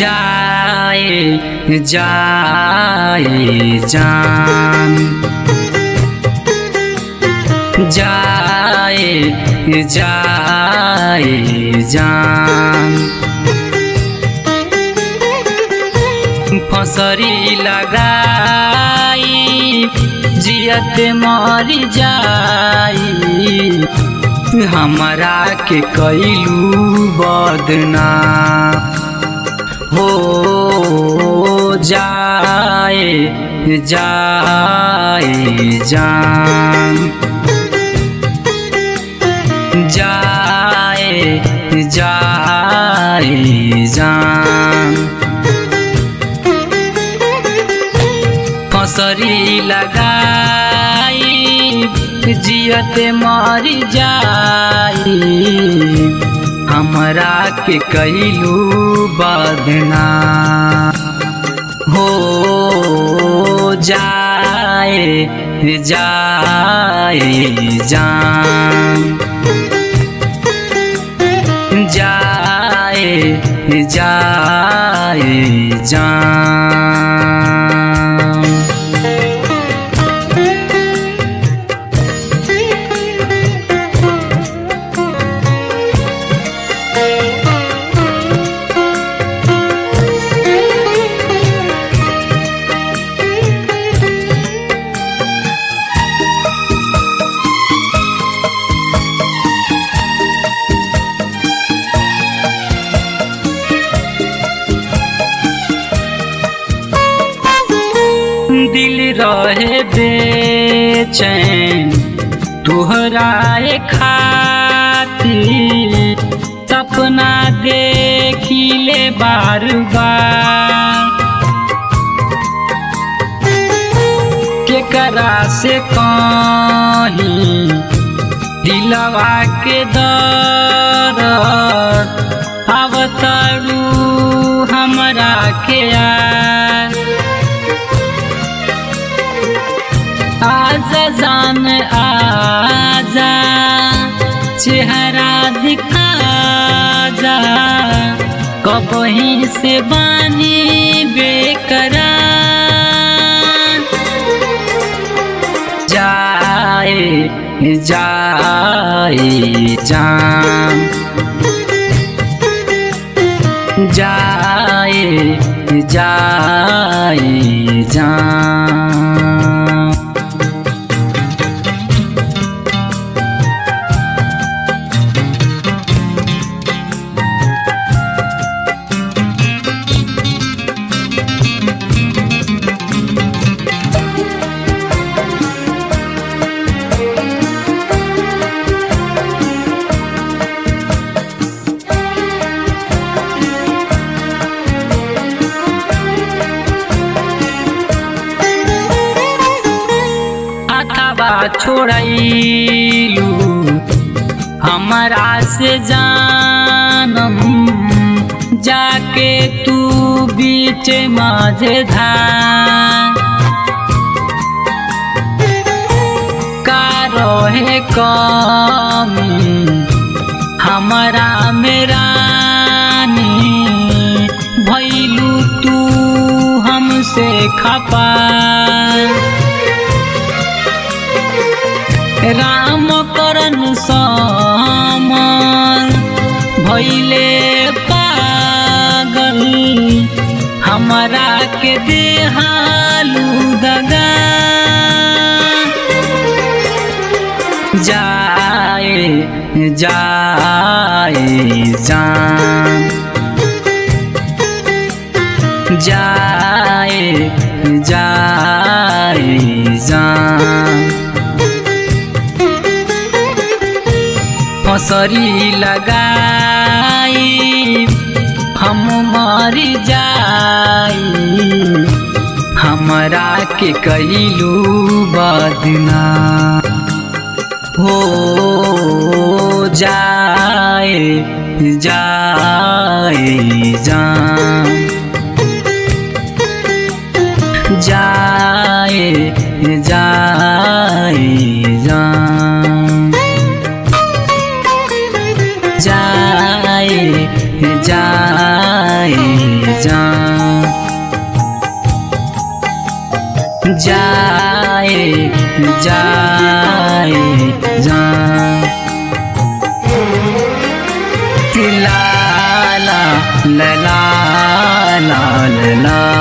जाए जाए जान, जाए जाए जान। फसरी लगाई जियत मर जाई, हमरा के कैलू बदनाम। हो जाए जाए जान, जाए जाए जान। फसरी लगाई जियत मर जाई, हमरा के कैलू बदनाम। हो जाए जाए जान, जाए जाए जान। दिल रहे बेचैन तुहराए खातिर, सपना देखिले बार बार। केकरा से कहीं दिलवा के दर्द, आवतारू हमरा के यार। आजा जान आजा, चेहरा दिखा जा, कबही से बानी बेकरार। जाए जाए जान, जाए जाए जान। छोड़ैलू हमरा से जानम, जाके तू बीच मझधार। का रहे कमी हमरा में रानी, भैलू तू हमसे खपा। राम करन समर भैले पागल, हमरा के देहालू दगा। जाए जाए जान, जाए जाए जान। फसरी लगाई हम मर जाई, हमरा के कैलू बदनाम। हो जाए जाए जान, जाए जाए जान, जाए जाए जान। जाए जाए जा ला ला ला ला ला ला।